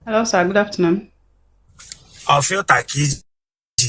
Hello, sir. Good afternoon. Ọ filter ka iji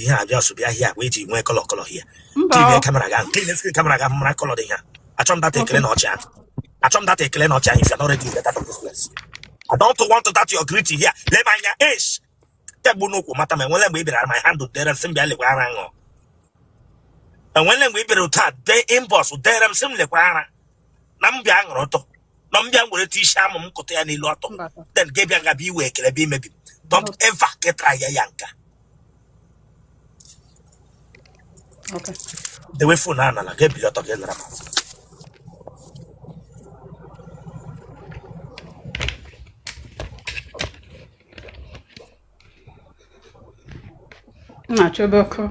ihe abịa ọsọ bịa hia wee ji nwee colour colour hia. Mba. Clean camera ga, clean screen camera ga, mara colour dị ha. Achọ m data ekele na ọchị ahụ. Achọ m data ekele na ọchị ahụ. If you're not ready, get out of this place. I don't want that your greeting here. Lee m anya ace kegbu n'ụkwụ mata ma enwele mgbe ị bịara my hand dere m sị m bịa lekwa ara ṅụọ. Enwele mgbe ị bịara otu a dee inbox dere m sị m lekwa ara na m bịa ṅụrụ ụtọ na m bịa were isi amụ m kụta ya n'elu ọtọ. Mba, sir. Then gị bịa nga bịa iwe ekele bịa imebi m. Don't ever get try ya ya nka. Okay. Dewe phone ahụ n'ala, gị bili ọtọ gị lara m azụ. M na-achọ ebe ọkụ.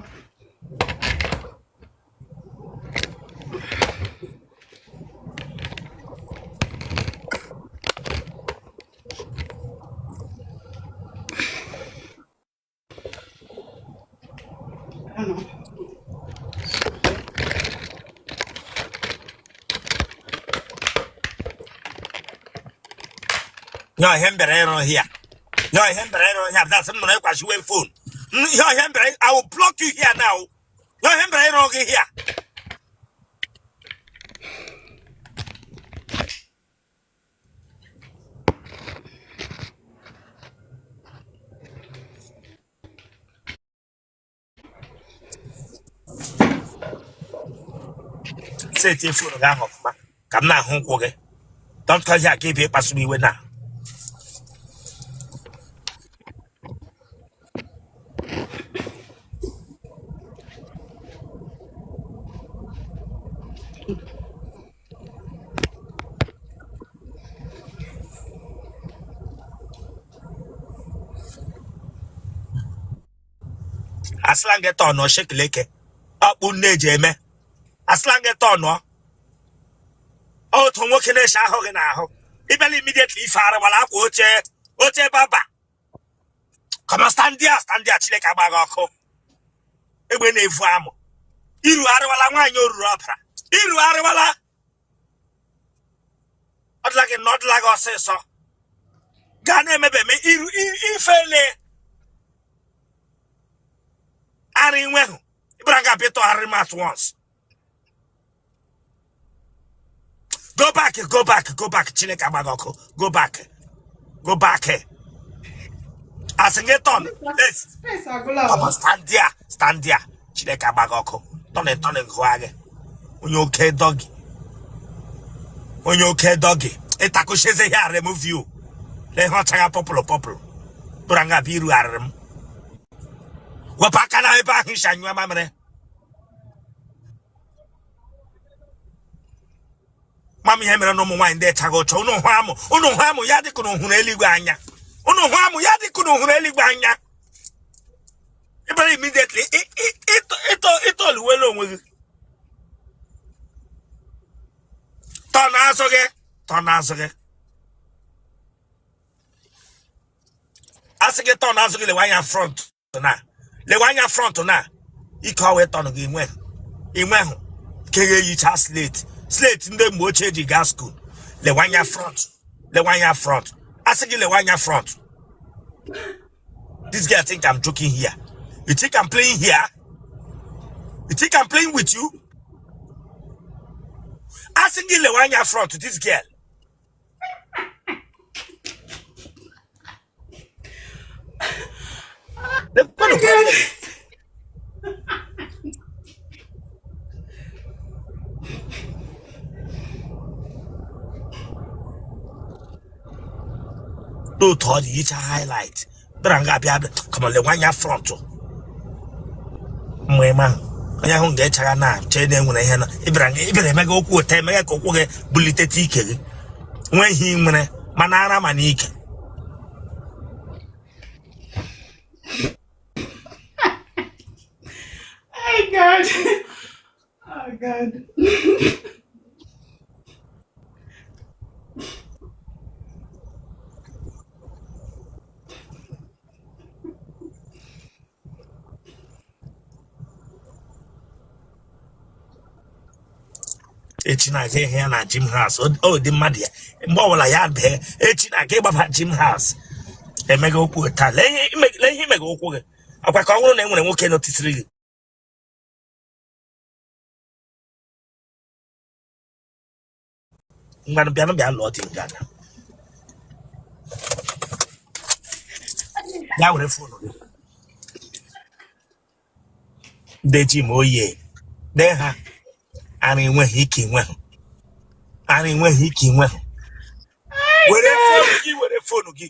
I don't know. Nye ihe m bịara ịrụ here. Nye ihe m bịara ịrụ here. That's m nọrọ ịkwashiwe phone. Ihe ihe m bịara, I will block you here now. Nye ihe m bịara ịrụ gị here. Setie phone gị ahụ ọfụma ka m na-ahụ ụkwụ gị. Don't come here ka ị bịa ịkpasu m iwe na. Asịla gị tọnụọ shekeleke ọkpụ nne eji eme. Asịla gị tọnụọ otu nwoke na-eche ahụ gị n'ahụ. Ị bịala immediately ife arịwala akwa oche oche baba. Come on, stand there, stand there. Chineke agba gị ọkụ. Egbe na-evu amụ. Iru arịwala nwaanyị oruru ọbara. Iru arịwala. Ọ dịla gị na ọ dịla gị ọsịsọ. Gaa na-emebe eme iru ifele. Ara inwehụ. Ịbara ga abịa tọgharịrị m at once. Go back, go back, go back. Chineke agba gị ọkụ. Go back, go back. Asị gị turn. Yes. Space agwụla. Come on, stand there, stand there. Chineke agba gị ọkụ. Turn, turn gụọ gị. Onye oke doggy. Onye oke doggy. Ịtakụchieze ihe a remove you. Lee ihe ọchagha purple purple. Bụra nga bịa irugharịrị m. Wepụ aka na ebe ahụ isi anyụ mamịrị. Mama ihe mere na ụmụ nwaanyị ndị echaghị ụcha unu hụ amụ unu hụ amụ ya dịka unu hụrụ eluigwe anya unu hụ amụ ya dịka unu hụrụ eluigwe anya. Ịbara immediately ịtọliwela onwe gị tọ n'azụ gị tọ n'azụ gị asị gị tọ n'azụ gị lewe anya front na lewe anya front na ike ọwa ịtọnụ gị inwe inwehụ ke ga-eyicha slate slate ndị mgbe ochie ji gaa school. Lewe anya front, lewe anya front, asị gị lewe anya front. This girl think I'm joking here. You think I'm playing here? You think I'm playing with you? Asị gị lewe anya front, this girl. Lekwanụ problem. N'otu ọ dị yicha highlight bịara nga abịa abịa kama lewe anya front mma ịma ahụ onye ahụ ga-echagha na chee na enwere ihe na ịbịara ịbịara emega ụkwụ ụtọ emega ka ụkwụ gị bulitete ike gị nwee ihe ị nwere mana ara ma n'ike. Oh God. Oh God. Echi na-aga ihe ya na gym house o dị mmadụ ya mgbe ọbụla ya bee echi na-aga ịgbaba gym house Emega okwu gị taa, lee ihe imega ụkwụ gị ọkwa ka ọ bụrụ na e nwere nwoke notisiri gị. Ngwanụ, bịanụ, bịa lụọ di nga na bịa were phone gị. Ndị ji ma oyi dee ha ara enweghị ike enweghị ara enweghị ike enweghị. Were phone gị, were phone gị.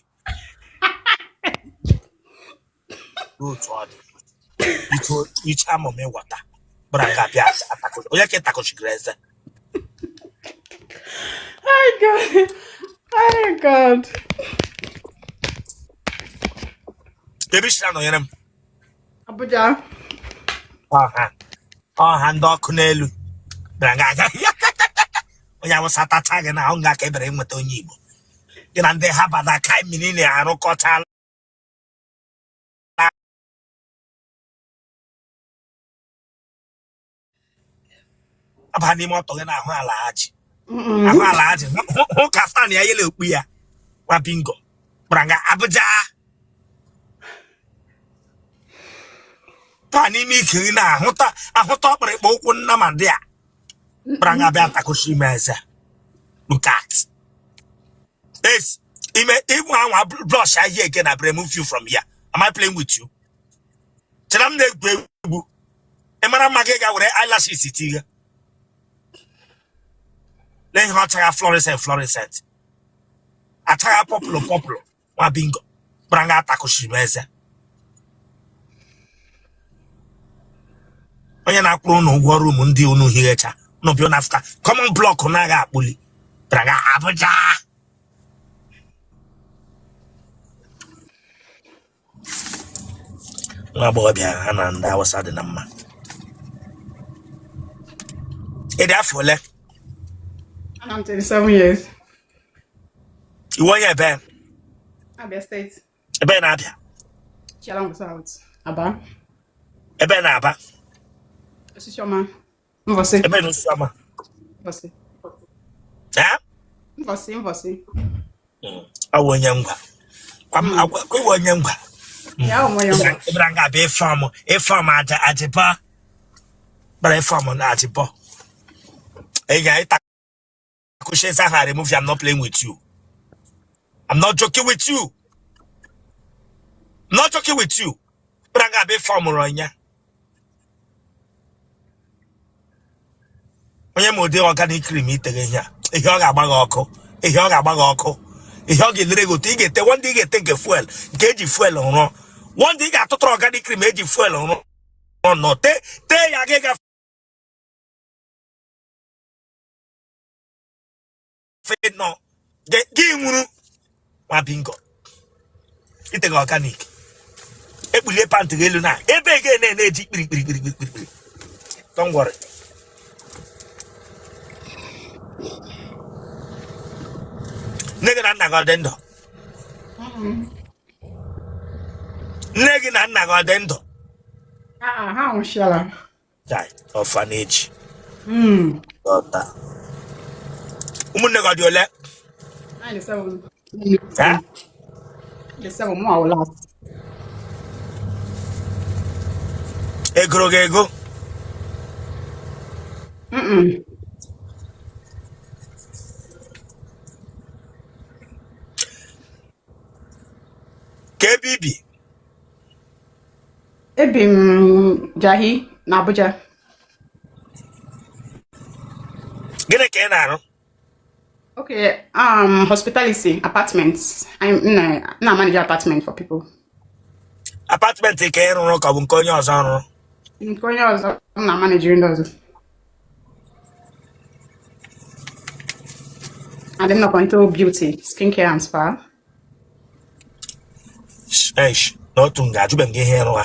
Otu ọ dị iche amụma ịghọta bụra nga bịa onye ka ịtakọchigiri eze. My God. My God. Ebe isi na-anọnyere m? Abuja. Ọha ọha ndị ọkụ n'elu bịara nga aga onye awụsa tacha gị na ahụ nga ka ebere nweta onye Igbo gị na ndị ha bada ka mmiri na-arụkọchala. Aba n'ime ọtọ gị na-ahụ ala ajị, ahụ ala ajị, hụ kaftan ya yele okpu ya gwa bingo gbara nga Abuja. Taa n'ime ike gị na-ahụta ahụta ọkpụrịkpa ụkwụ nna ma ndị a gbara nga bịa takoshi ime eze. Look at this ime ịnwa anwa brush ahịa again, I remove you from here. Am I playing with you? Chere m na-egwu egwu. Ị mara mma, gị ga were eyelashes tinye. Lee ihe ọ chagha fluorescent fluorescent, achagha purple purple. Nwa bingo gbara nga atakoshiri m eze. Onye na-akwụrụ ụnụ ụgwọ room ndị unu highecha unu bịa na afta common block na-agha akpụli gbara nga Abuja. Nwa agbọghọbịa ha na ndị Awụsa dị na mma. Ị dị afọ ole? I'm 27 years. Ị wụ onye ebe? Abia State. Ebe na-Abia? Ihiala Ngwa South. Aba. Ebe na-Aba? Osisioma. Mvosi. Ebe na Osisioma? Mvosi. Eh? Mvosi, Mvosi. Ọ wụ onye Ngwa. Kwa ịwụ onye Ngwa. Ya onwe ya Ngwa. Ịbịara nga abịa ịfọm ịfọm aja ajịbọ bara ịfọm na ajịbọ. Ị ga ịta kushes ahụ, I remove you. I'm not playing with you. I'm not joking with you. I'm not joking with you. Ịbịara nga abịa ịfọmụrụ onye onye ma ụdị organic cream iteghe ihe a, ihe ọ ga-agba gị ọkụ, ihe ọ ga-agba gị ọkụ, ihe ọ ga-elere gị otu ị ga-ete. One day ị ga-ete nke fuel, nke eji fuel rụọ. One day ị ga-atụtụrụ organic cream eji fuel rụọ nọ tee tee ya, gị gafe nọ gị nwuru. Nwa bingo iteghe organic, ekpulie pant gị elu na ebe gị na-eji kpiri kpiri kpiri kpiri kpiri. Don't worry. Nne gị na nna gị ọ dị ndụ? Nne gị na nna gị ọ dị ndụ? Ah, ha anwụchiala. Chai, orphanage. Daughter. Ụmụnne gị ọ dị ole? 97. Eh? 97, mụ awụ last. Egoro gị ego? Mm-mm. Ka ebe ibi? Ebi m Jahi na Abuja. Gịnị ka ị na-arụ? Okay, hospitality apartments. I'm na manage apartment for people. Apartment ka ị rụrụ ka ọ bụ nke onye ọzọ rụrụ? Nke onye ọzọ, m na manage ndị ọzọ. And I'm not into beauty, skincare and spa. Eish, n'otu nga ajụbeghị m gị ihe ịrụ ha.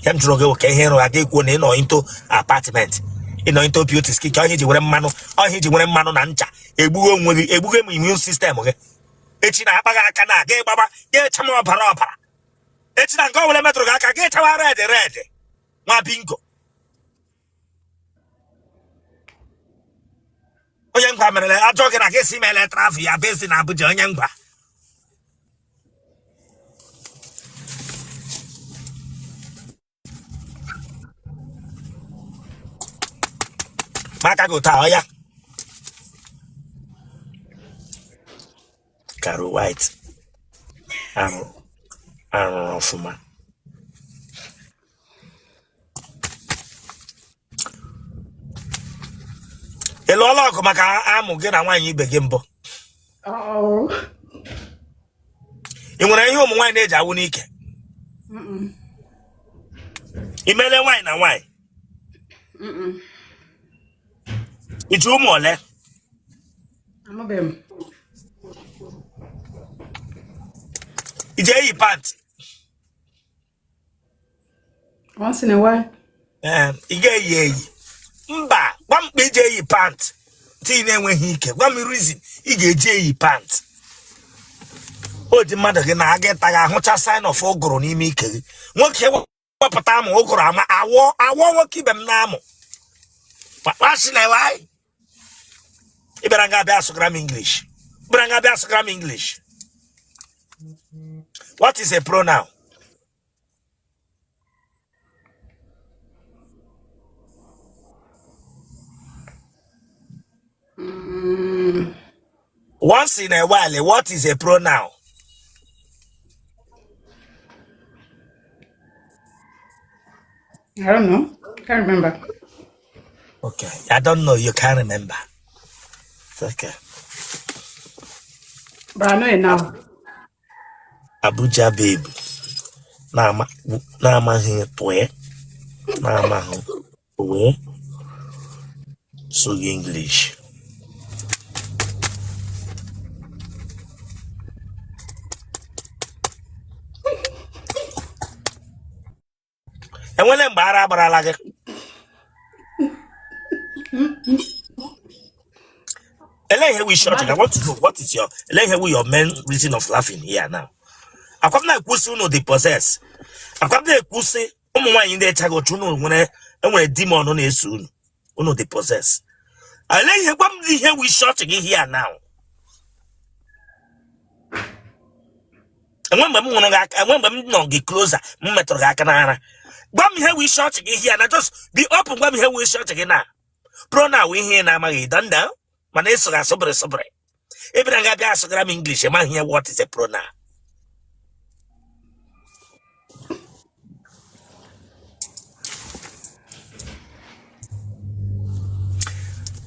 Ihe m jụrụ gị bụ ka ihe ịrụ ha, gị kwuo na ị nọ into apartment, ị nọ into beauty skin care. Onye ji were mmanụ ọhịa iji were mmanụ na ncha egbughe onwe gị, egbughe m immune system gị. Echi na akpa gị aka na gị gbaba gị echa m ọbara ọbara. Echi na nke ọ bụla metụrụ gị aka gị chawa red red. Nwa bingo, onye Ngwa merele ajọ gị na gị si mele travel ya bezi na Abuja. Onye Ngwa Ma aka gị ụta ọ ya. Caro White arụ arụrụ ọfụma. Ị lụọla ọgụ maka amụ gị na nwaanyị ibe gị mbụ? Oh. Ị nwere ihe ụmụ nwaanyị na-eji awụ n'ike? Ị meele nwaanyị na nwaanyị? I ji ụmụ ole? Amụbeghị m. I ji eyi pant? Once in a while. Ee, ị ga-eyi eyi? Mba, gwa m mkpa iji eyi pant tí ị na-enweghị ike. Gwa m reason ị ga-eji eyi pant. O ji mmadụ gị na-aga ịta gị ahụcha sign of ụgụrụ n'ime ike gị. Nwoke wepụta amụ ụgụrụ ama awọ awọ nwoke ibe m na-amụ kpasị na ewe anyị. Ị bịara nga abịa asụgara m English. Bịara nga abịa asụgara m English. What is a pronoun? Once in a while, what is a pronoun? I don't know. Can't remember. Okay. I don't know. You can't remember. It's okay. But I know it now. Abuja babe. Na-amaghị tụọ na-amaghị wee sụghị English. Enwele mgbe ara gbarala gị? Ele ihe we short. I want to know what is your ele ihe wụ your main reason of laughing here now. Akwa m na-ekwusi unu dị possess. Akwa m na-ekwusi ụmụ nwaanyị ndị echaghị otu unu nwere enwere demon na-eso unu. Unu dị possess. Ele ihe gwa m ihe wụ short gị here now. Enwe mgbe m hụrụ gị aka, enwe mgbe m nọ gị closer, m metụrụ gị aka n'ara. Gwa m ihe wụ isi ọchị gị here na just be open, gwa m ihe wụ isi ọchị gị na pronoun wụ ihe ị na-amaghị danda mana ị sụrụ asụbịrị sụbịrị. Ị bịara nga bịa asụgara m English, maghị ihe what is a pronoun.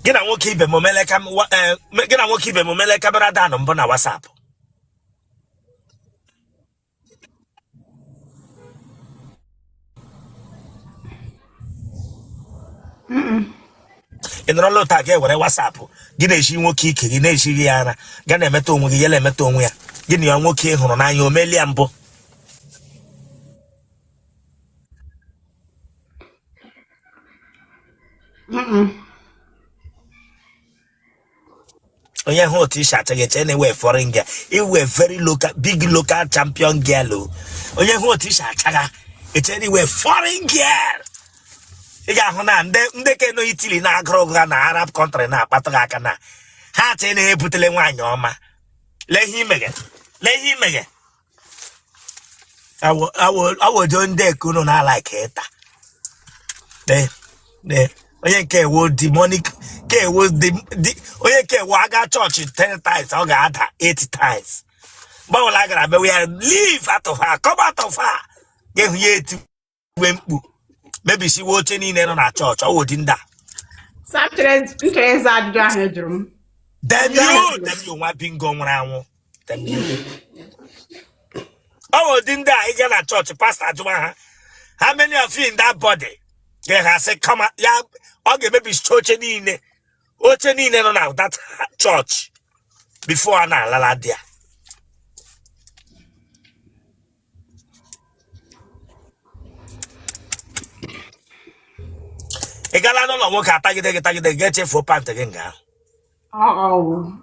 Gị na nwoke ibe m omele gị na nwoke ibe m omele camera down mbụ na WhatsApp? Ị nọrọla ụta ga ewere WhatsApp gị na-eshi nwoke ike gị na-eshiri ya ara ga na-emeta onwe gị ya na-emeta onwe ya gị na ya nwoke ị hụrụ n'anya o melie mbụ? Onye hụ otu i si acha gị eche na ị wụ foreign girl. Ị wụ very local, big local champion girl o. Onye hụ otu i si achaga eche na ị wụ foreign girl. Ị ga-ahụ na ndị ndị ke nọ Italy na-agụrụ gị na Arab country na-akpatụ gị aka na ha chee na ha ebutele nwaanyị ọma. Lee ihe imege, lee ihe imege. Awojo ndị ekunu na-alike ịta. Lee, lee onye nke ewo demonic ke ewo onye nke ewo aga chọọchị 10 times ọ ga-ada 8 times. Mgbe ọbụla a gara mewe ya leave out of her, come out of her, ga-ehụ ya etiwe mkpu mebisiwe oche niile nọ na chọọchị. Ọ wụ ụdị ndị a. Sir, m chere ịza ajụjụ ahụ ị jụrụ m. Damn you, damn you, nwa bingo nwụrụ anwụ. Damn you. Ọ wụ ụdị ndị a ị ga na chọọchị pastọ ajụwa ha, how many of you in that body? Ga ha sị come out. Ya ọ ga-emebisicha oche niile, oche niile nọ na that church before a na-alala di ya. Ị gala n'ụlọ nwoke atagide gị tagide gị ga-echefuo pant gị nga ahụ?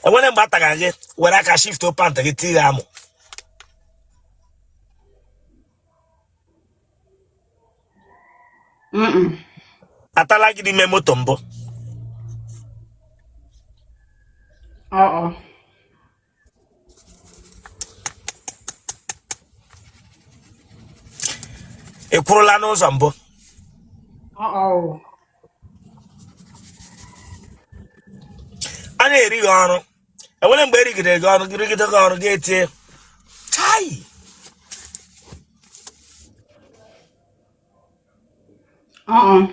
Enwere mgbe a taga gị were aka shift pant gị tighe amụ? Atala gị n'ime moto mbụ? Ị kwụrụla n'ụzọ mbụ? Na-eri gị ọrụ, enwere mgbe erigidere gị ọrụ, rigide gị ọrụ, gị etie chai? Uh-uh.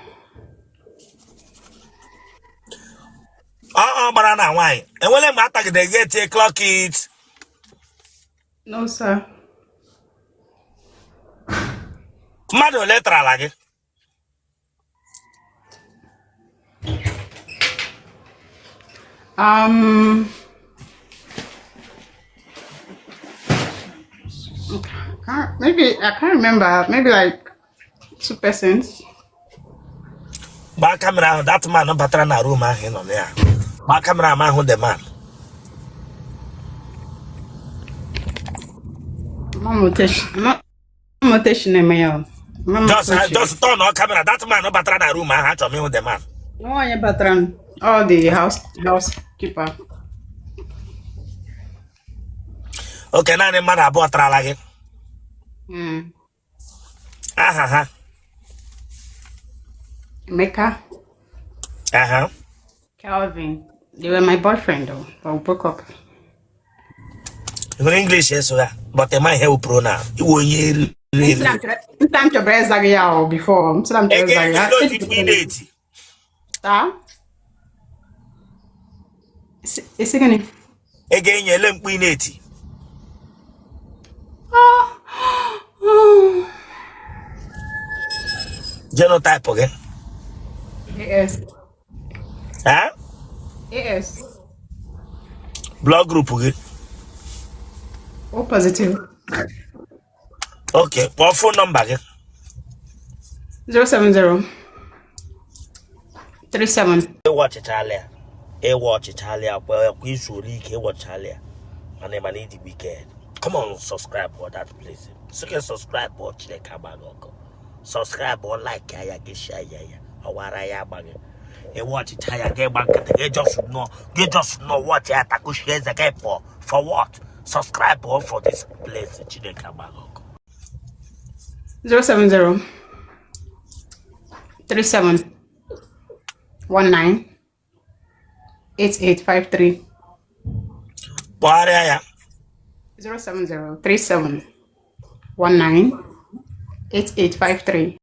Ọ gbara na nwaanyị, enwere mgbe a tagidere gị, etie clock it? No, sir. Mmadụ ole tarala gị? Maybe I can't remember. Maybe like two persons. Gbaa camera ahụ that man batara na room ahụ ị nọ na ya. Gbaa camera m ahụ the man. Just turn on camera that man batara na room ahụ. Achọrọ m ịhụ the man. Nwaanyị batara m. Oh, the housekeeper. Okay, naanị mmadụ abụọ tarala gị? Mm. Aha ha? Emeka. Aha? Calvin. They were my boyfriend though, but we broke up. Ị nwere English eso ya, but ị ma ihe wụ pronoun. Iwe onye eriri eri. Nta m chọbara ịza gị ya o before. M sịra m chọrọ Ege ịza gị ya. ndị otu ikpe ị na-eti. Taa? Isi gịnị? Ege enyi ele mkpu ị na-eti. Ah, ah. Genotype gị? AS. Eh? AS. Blood group gị? O positive. Okay, kpọọ phone number gị. 070 37. Ịwa ọchịchala ya, ịwa ọchịchala ya kwa kwa izu ole ike ịwọchala ya, mana ịdị wicked. Come on, subscribe for that place. Sị gị subscribe ọ, Chineke agbaghị ọkụ. Subscribe ọ, like ya, gị share ya, ya ọwara ya agbaghị. Ịwa ọchịcha ya, gị gba nkịtị, gị just nọ, gị just nọ watch ya, takushie eze gị pụọ. For what? Subscribe ọ for this place. Chineke agbaghị ọkụ. 070 37 19 8853. Kpọgharịa ya. 070 37 19 8853.